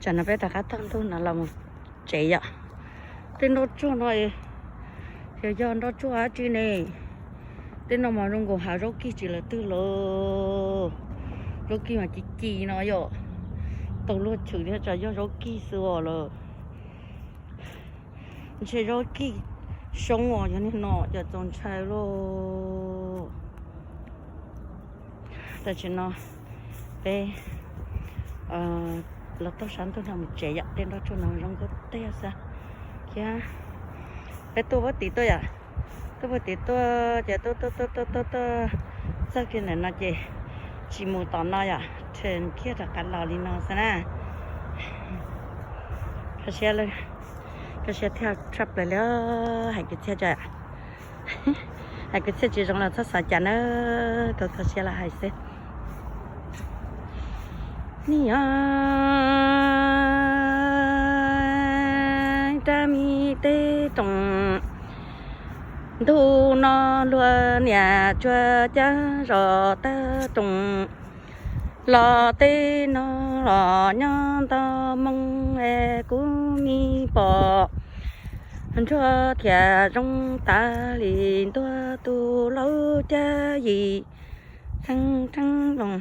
Tsam no peb rov qab taug ntug no los mus tsev yom. Tej nroj tsuag no yog, yog nroj tsuag dab tsi ne? Tej no mas zoo nkaus hav zaub kig tsis lawm twg lawm. Zaub kig mas ci ci no yom. Tau luag chwm thiab tsam yog zaub kig xwb os lawm. Ntshe zaub kig soob os, yog niag no cas txaus ntshai lauj. Tam sim no peb los taug sab ntug no mus tsev yom. Tej nroj tsuag no zoo nkauj tiag xwb. Thiab peb tuaj puag tim tuaj yom. Tuaj puag tim tuaj ces tuaj tuaj tuaj tuaj tuaj tuaj txog kiag ntawm no ces tsis mus tom no yom, rhe kiag rov qab los li no xwb na. Kho siab, kho siab thiab tshaj plaws li. Hais kwv txhiaj tso, hais kwv txhiaj tsis zoo los txhob xav cas na, kho kho siab los hais xwb. Niam, rab mi teb roog, ntu no luag niam tsuag cab zos tag roog, los teb no los nyob nto moo es kuv mi pom ntsuag thiaj zoo tas li ntuag tus laus cab yim txheeb txheeb loo.